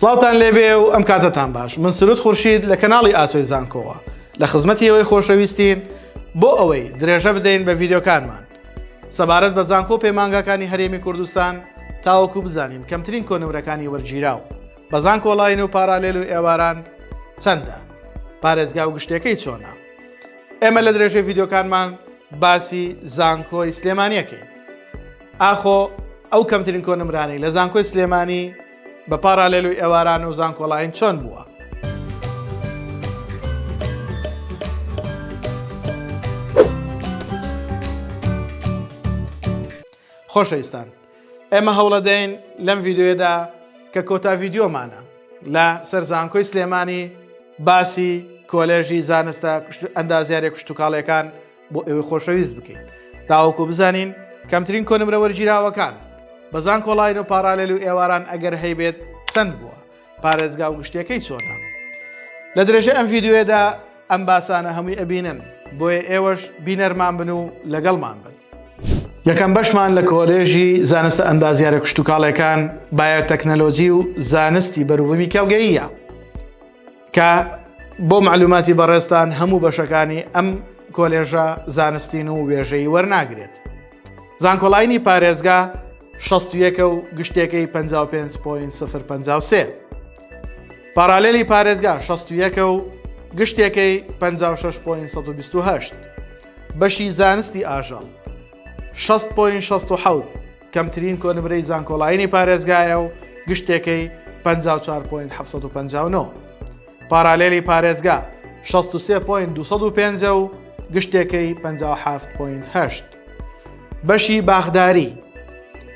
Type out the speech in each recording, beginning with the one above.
سڵاوتان لێبێ و ئەم کاتەتان باش من سرود خورشید لە کەناڵی ئاسۆی زانکۆوە لە خزمەتی ئێوەی خۆشەویستین بۆ ئەوەی درێژە بدەین بە ڤیدیۆکانمان سەبارەت بە زانکۆ و پەیمانگاکانی هەرێمی کوردستان تاوەکو بزانین کەمترین کۆنمرەکانی وەرگیراو بە زانکۆلاین و پارالێل و ئێواران چەندە پارێزگا و گشتەکەی چۆنە ئێمە لە درێژەی ڤیدیۆکانمان باسی زانکۆی سلێمانیەکەین ئاخۆ ئەو کەمترین کۆنمرانەی لە زانکۆی سلێمانی بە پارالێل و ئێواران و زانکۆلاین چۆن بووە؟ خۆشەویستان ئێمە هەوڵەدەین لەم ڤیددیوێدا کە کۆتا ڤیددیۆمانە لە سەر زانکۆی سلێمانی باسی کۆلێژی زانستە ئەندازیارە کشتتوکاڵیەکان بۆ ئێوەی خۆشەویست بکەین تاوەکو بزانین کەمترین کۆنمرە وەرگیراوەکان بە زانکۆلاین و پارالێل و ئێواران ئەگەر هەیبێت چەند بووە پارێزگا و گشتیەکەی چۆنە لە درێژە ئەم ڤیددیوێدا ئەم باسانە هەمووی ئەبینن بۆیە ئێوەش بینەرمان بن و لەگەڵمان بن. یەکەم بەشمان لە کۆلێژی زانستە ئەندازیارە کشتوکاڵێکان بایۆتەکنەلۆجی و زانستی بەروبوومی کێڵگەییە. کە بۆ مەعلوماتی بەڕێزتان هەموو بەشەکانی ئەم کۆلێژە زانستین و وێژەیی وەرناگرێت. زانکۆلاینی پارێزگا 61 و گشتێکەی 55.053. پارالێلی پارێزگا 61 و گشتێکەی 56.128. بەشی زانستی ئاژەڵ 60.67 کەمترین کۆنمرەی زانکۆلاینی پارێزگایە و گشتێکەی 54.759. پارالێلی پارێزگا 63.205 و گشتێکەی 57.8. بەشی باخداری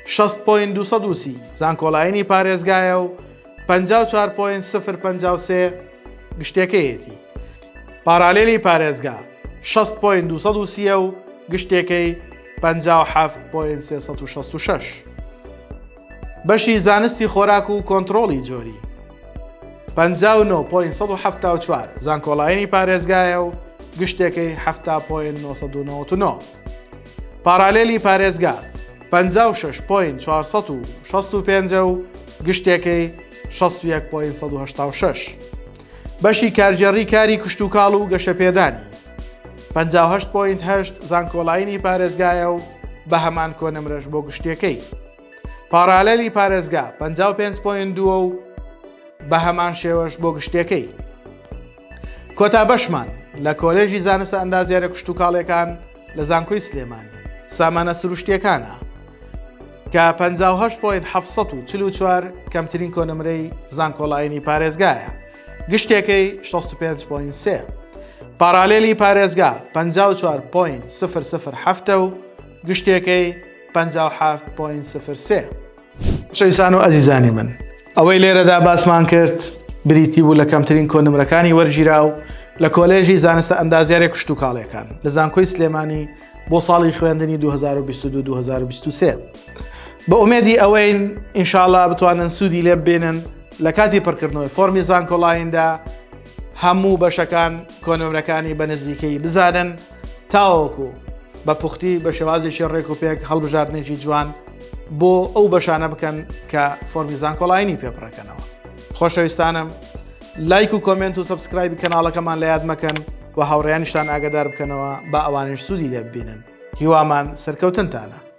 60.230 زانکۆلاینی پارێزگایە و 54.053 گشتێکەیەتی. پارالێلی پارێزگا 60.230 و گشتێکەی 57.366. بەشی زانستی خۆراک و کۆنتڕۆڵی جۆری 59.174 زانکۆلاینی پارێزگایە و گشتێکەی 70.999. پارالێلی پارێزگا 56.465 و گشتێکەی 61.186. بەشی کارگێڕی کاری کشتوکاڵ و گەشەپێدانی 58.8 زانکۆلاینی پارێزگایە و بە هەمان کۆنمرەش بۆ گشتیەکەی. پاڕالێلی پارێزگا 55.2 و بە هەمان شێوەش بۆ گشتیەکەی. کۆتا بەشمان لە کۆلێژی زانستە ئەندازیارە کشتوکاڵیەکان لە زانکۆی سلێمانی سامانە سروشتیەکانە کە 58.744 کەمترین کۆنمرەی زانکۆلاینی پارێزگایە گشتێکەی 65.3 پارالێلی پارێزگا 54.007 و گشتێکەی 57.03 خۆشەویستان و ئەزیزانی من ئەوەی لێرەدا باسمان کرد بریتی بوو لە کەمترین کۆنمرەکانی وەرگیراو لە کۆلێژی زانستە ئەندازیارە کشتوکاڵیەکان لە زانکۆی سلێمانی بۆ ساڵی خوێندنی 2022-2023 بە ئومێدی ئەوەین ئینشاءاللە بتوانن سوودی لێ ببینن لە کاتی پڕکردنەوەی فۆرمی زانکۆلایندا هەموو بەشەکان کۆنمرەکانی بە نزیکەی بزانن تاوەکو بە پوختی بە شێوازێکی ڕێک و پێک هەڵبژاردنێکی جوان بۆ ئەو بەشانە بکەن کە فۆرمی زانکۆلاینی پێ پڕەکەنەوە خۆشەویستانم لایک و comment و subscribe ی کەناڵەکەمان لە یاد مەکەن و هاوڕێیانیشتان ئاگادار بکەنەوە با ئەوانیش سوودی لێ ببینن هیوامان سەرکەوتنتانە.